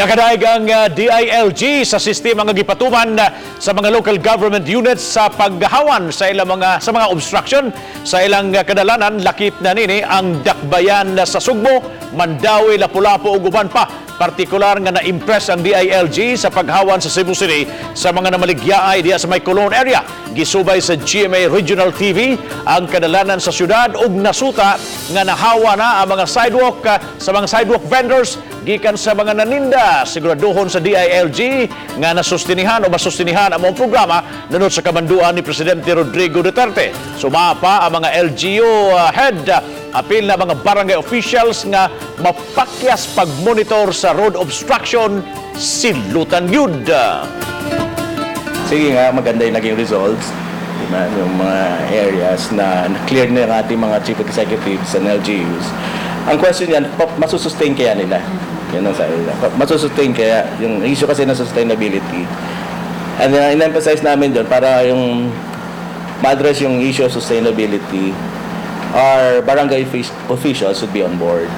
Nakadaig ang DILG sa sistema nga gipatuman sa mga local government units sa paghawan sa mga obstruction sa ilang kadalanan. Lakip na nini ang dakbayan sa Sugbo, Mandaue, Lapu-Lapu ug uban pa. Partikular nga na-impress ang DILG sa paghawan sa Cebu City sa mga namaligyaay diya sa may Colon area. Gisubay sa GMA Regional TV ang kadalanan sa syudad ug nasuta nga nahawa na ang mga sidewalk sa mga sidewalk vendors gikan sa mga naninda. Siguraduhon sa DILG nga nasustinihan o masustinihan ang mga programa nunod sa kamanduan ni Presidente Rodrigo Duterte. Sumapa ang mga LGU head, apil na mga barangay officials nga mapakyas pagmonitor sa road obstruction, silutan yun. Sige nga, maganda yung naging results. Diba? Yung mga areas na na-clear na yung ating mga chief executives and LGUs. Ang question yan, masusustain kaya nila? Yan ang sabi nila. Masusustain kaya? Yung issue kasi ng sustainability. And in-emphasize namin doon para yung ma-address yung issue of sustainability, our barangay officials should be on board.